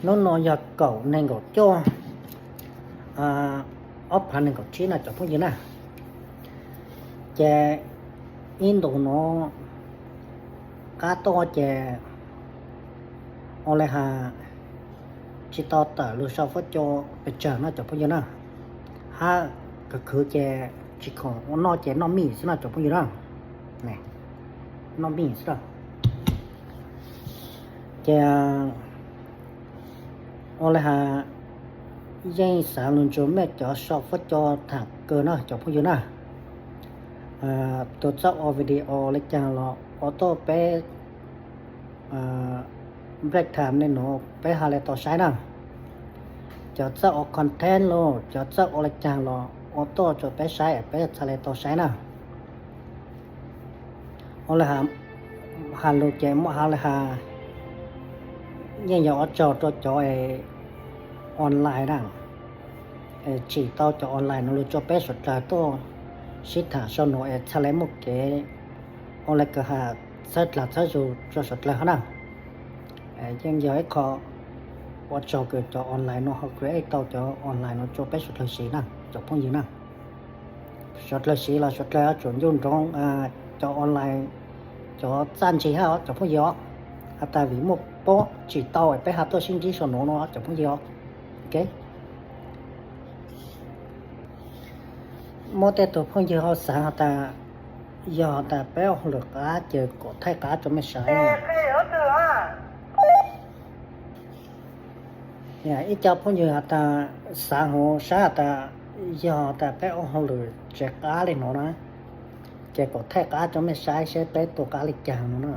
Hnub no yog kaum nees nkaum cuaj, ob phav nees nkaum tsib na cov phooj ywg na. Ces ib ntus no qab tuaj ces ua li has tsis tau tawm lug sau fuab cua pes tsawg no cov phooj ywg na. Hab khwv khwv ces tsis khoom ua noj ces noj mij xwb no cov phooj ywg na. Noj mij xwb. Ces ua li has yeej xaav lug ntsib mej cov sau fuab cua tham kawg no cov phooj ywg na. Tus txawj ua video le caag los ua tuaj peb break time le nuav peb ha le tau saib na. Cov txawj ua content los cov txawj ua le caag los ua tuaj rua peb saib peb txhaj le tau saib na. Ua li has lug ces muaj ha li has yeej yog ua tsaug rua cov online na, tsim tau cov online no lug rua peb suav dlawg tuaj sib tham sau nuav es txhaj le muaj kev ua le kawg has txhawb dlaag txhawb zug rua suav dlawg hab na. Yeej yog ib qho ua tsaug kawg cov online no ho create tau cov online no rua peb suav dlawg siv na cov phooj ywg na. Suav dlawg siv los suav dlawg yuav tsum ncu nroov cov online, cov txaj ntsig hab cov phooj ywg os. Has tas vim muaj pob tsim tau peb ha tuaj sib ntsib sau nuav no cov phooj ywg os. Muaj tej tug phooj ywg ho xaav has tas yog has tas peb ua hauj lwm qab ces kuas thaij qab rua mej saib. Ib co phooj ywg has tas xaav huv saib has tas yog tas peb ua hauj lwm tsev qab le nuav na, ces kuas thaij qab rua mej saib seb peb tu qab le caag no na.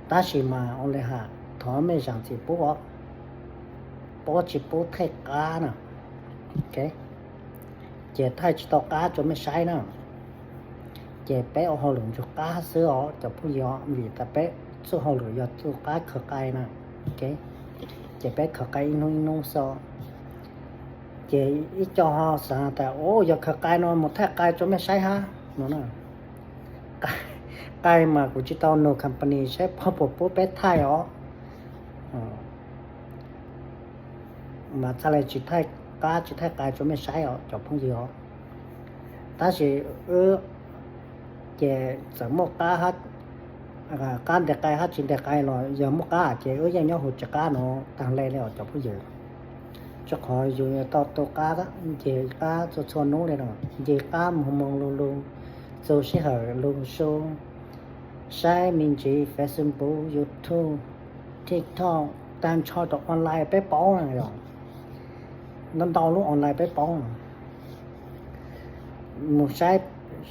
Tab sis mas ua li has thov mej zaam txim pub os, peb tsis pub thaij qab na. Ces thaij tsis tau qab rua mej saib na. Ces peb ua hauj lwm nrug qab xwb os cov phooj ywg, vim tas peb txuj hauj lwm yog txuj qab khaws qai na. Ces peb khaws qai ib hnub ib hnub xwb. Ces ib co ho xaav tas u yog khaws qai no mus thaij qai rua mej saib hab no na. Qai mas kuv tsis tau nug company saib puas pub peb thaij os. Mas txhaj le tsis thaij qab tsis thaij qai rua mej saib os cov phooj ywg os. Tab sis wb ces txawm muaj qab, qab nteg qai hab tsis nteg qai los yog muaj qab ces wb yeej nyob huv tsev qab no taag le le os cov phooj ywg. Rua qhov yus tau tu qab ncig qab txhua txhua nub le no, ncig qab moog moog lug lug, txug sij hawm lug su, saib me ntsis Facebook, YouTube, TikTok, taag nrho rua online peb paub na yog ntau ntau lub online peb paub. Mus saib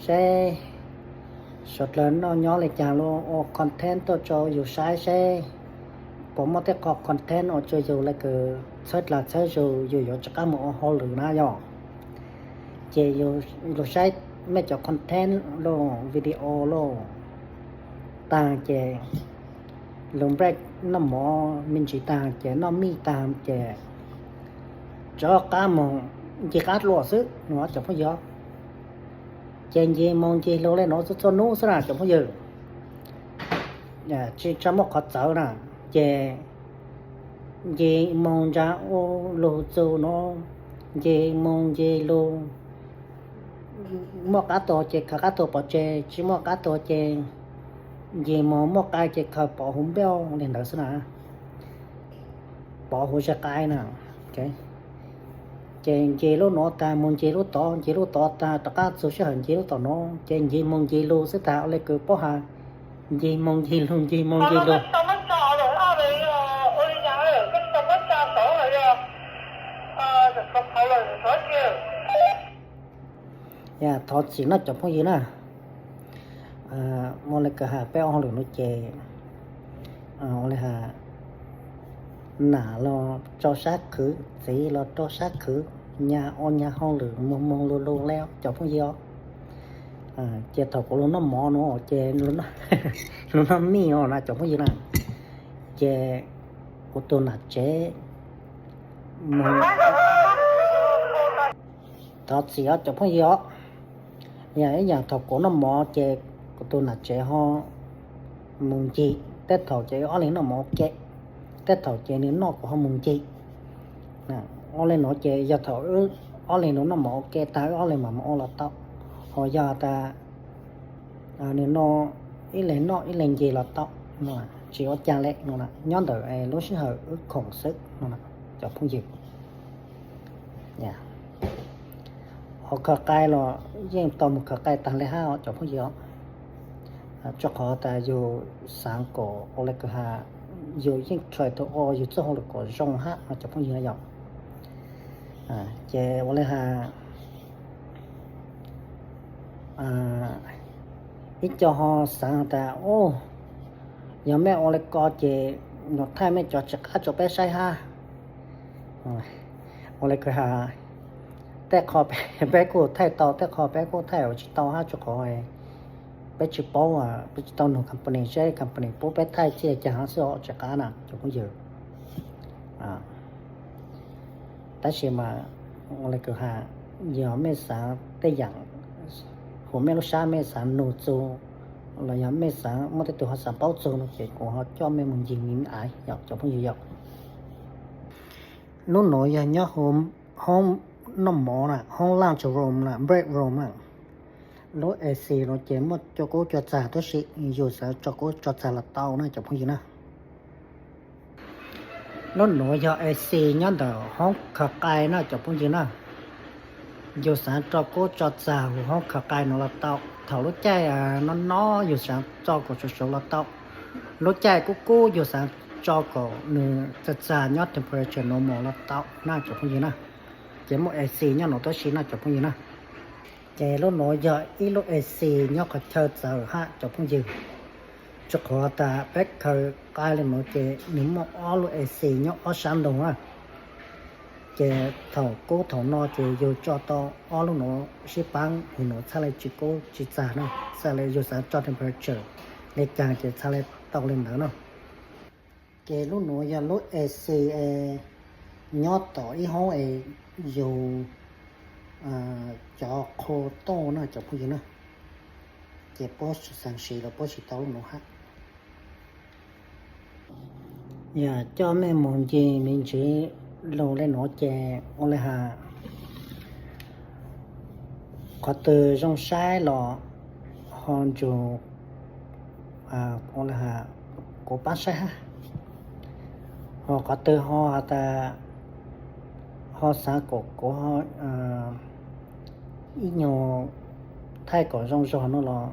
seb suav dlawg noj nyob le caag lug ua content tuaj rua yus saib seb puas muaj tej qho content ua rua yus le kws txhawb dlaag txhawb zug yus yuav rov qab mus ua hauj lwm na yog. Ces lug saib mej cov content los video los taag ces lug break noj mov me ntsis taag ces noj mij taag ces rov qab moog ncig qab dlua xwb no cov phooj ywg. Ces ncig moog ncig lug le nuav txhua txhua nub xwb na cov phooj ywg. Tsis tshua muaj qhov txawv na. Ces ncig moog ntsa u lug txug no, ncig moog ncig lug, muaj qab tuag ces khaws qab tuag pov tseg, tsis muaj qab tuag ces ncig moog muaj qai ces khaws pov huv npej li ntawd xwb na. Pov huv zag qai na. Ces ncig lub nuav taag moog ncig lub tod, ncig lub tod taag rov qab txug sij hawm ncig lub tom no, ces ncig moog ncig lug xwb taag ua le kws paub has ncig moog ncig lug ncig moog ncig lug. Thov txim nawb cov phooj ywg na. Ua le kws has peb ua hauj lwm no ces ua le has nam los rau sab khwv, txiv los rau sab khwv, nyag ua nyag hauj lwm moog moog lug lug le cov phooj ywg. Ces thaum kuv lug noj mov no ces lug noj mij no na cov phooj ywg na, ces kuv tus nam tsev mus, thov txim os cov phooj ywg os. Yog ib yaam thaum kuv noj mov ces kuv tus nam tsev ho mus ncig, tej thaum ces wb ob leeg noj mov ua ke, tej thaum ces nws noj kuv ho mus ncig. Ob leeg nuav ces yog thaum wb ob leeg nuav noj mov ua ke tag wb ob leeg mam mus ua los tau, ho yog tas nws no ib leeg noj ib leeg ncig los tau, tsis ua cas li no. Nyob ntawm lub sij hawm wb khoom xwb no cov phooj ywg. Ho khaws qai los yeej tau mus khaws qai tag li hab cov phooj ywg, rua qhov tas yus xaav kom ua le kws has, yus yeej try to ua yus txuj hauj lwm kom zoo hab no cov phooj ywg yom. Ces ua le has ib co ho xaav tas, yog mej ua le ko ces nyuam thaij mej cov tsis qab rua peb saib hab. Ua le kws has, tej qho peb kuj thaij tau, tej qho peb kuj thaij ua tsis tau hab, rua qhov peb tsis paub, peb tsis tau nug company seb company pub peb thaij txij caag hab xwb os, tsis qab na cov phooj ywg. Tab sis mas ua le kws has, yog mej xaav tej yaam huv mej lub sab mej xaav nug txug, los yog mej xaav muaj tej tug ho xaav paub txug no ces kuv ho coj mej mus ncig me me aiv yom cov phooj ywg yom. Lub nuav yog nyob huv hoob noj mov na, hoob lunch room na, break room na. Lub A C no ces muaj cua kub cua txag tuab si, yus xaav tso kub tso txag los tau na cov phooj ywg na. Lub nuav yog A C nyob ntawm hoob khaws qai na cov phooj ywg na. Yus xaav tso kub tso txag huv hoob khaws qai nuav los tau. Thaum lub caij no no yus xaav tso kom suav suav los tau. Lub caij kub kub yus xaav tso kom nws txag txag nyob temperature normal los tau na cov phooj ywg na. Ces muaj A C nyob nuav tuab si na cov phooj ywg na. Ces lub nuav yog ib lub A C nyob qhov chaw txawv hab cov phooj ywg. Rua qhov tas peb khaws qai le nuav ces nws muaj ob lub A C nyob ob sab nroog na. Ces thaum kub thaum no ces yus tso tau ob lub nuav sib paab, yus nuav txhaj le tsis kub tsis txag na, txhaj le yus xaav tso temperature le caag ces txhaj le tau le ntawd na. Ces lub nuav yog lub A C nyob tom ib hoob es yus cov qhua tuaj na cov phooj ywg na. Ces puab xaav siv los puab siv tau lub nuav hab. Yog coj mej mus ncig me ntsis lug le nuav ces ua le has, qhov twg zoo saib los ho nrug ua le has kuv paab saib hab. Ho qhov twg ho has tas ho xaav kom kuv ib nyuag thaij kom zoo zog no los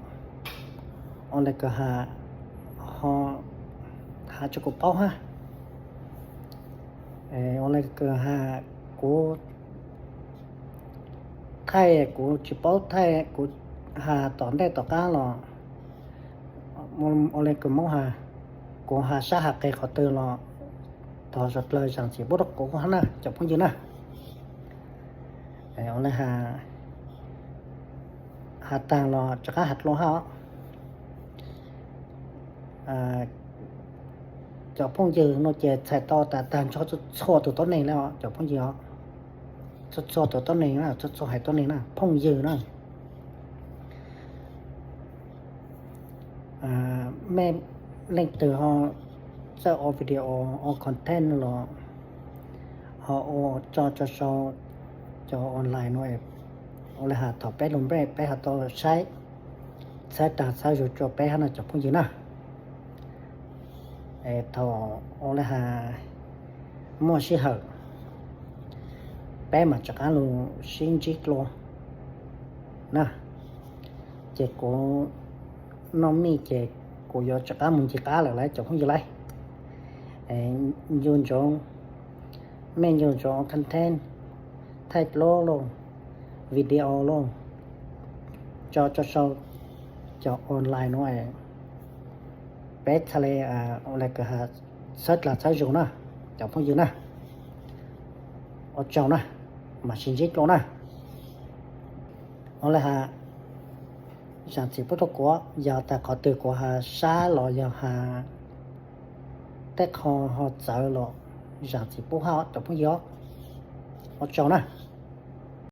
ua le kws has, ho has rua kuv paub hab. Ua le kws has kuv thaij kuv tsis paub thaij, kuv has tom ntej tom qab los ua le kws Moob has, kuv has sab has qis qhov twg los thov suav dlawg zaam txim pub rua kuv hab na cov phooj ywg na. Ua le has, has taag los rov qab has dlua hab os. Cov phooj ywg no ces txhais tau tas taag nrho txhua txhua tus tuab neeg le os cov phooj ywg os. Txhua txhua tus tuab neeg na, txhua txhua haiv tuab neeg na, phooj ywg na. Mej leej twg ho txawj ua video, ua content los ho ua tso tso sau cov online no, ua le has thaum peb lug nplej peb ho tau saib, txhawb dag txhawb zug rua peb hab no cov phooj ywg na. Thaum ua le has muaj sij hawm peb mam rov qab lug sib ntsib dlua na. Ces kuv noj mij ces kuv yuav rov qab mus ncig qab lawm lauj cov phooj ywg lauj. Ncu ntsoov, mej ncu ntsoov content, thaij plaub lauj, video lauj, tso tso sau cov online no, peb txhaj le ua le kws has txhawb dlag txhawb zug na cov phooj ywg na. Ua tsaug na, mam sib ntsib dlua na. Ua le has, zaam txim pub rua kuv, yog tas qhov twg kuv has sab los yog has tej qho ho txawv los zaam txim pub hab cov phooj ywg. Ua tsaug na.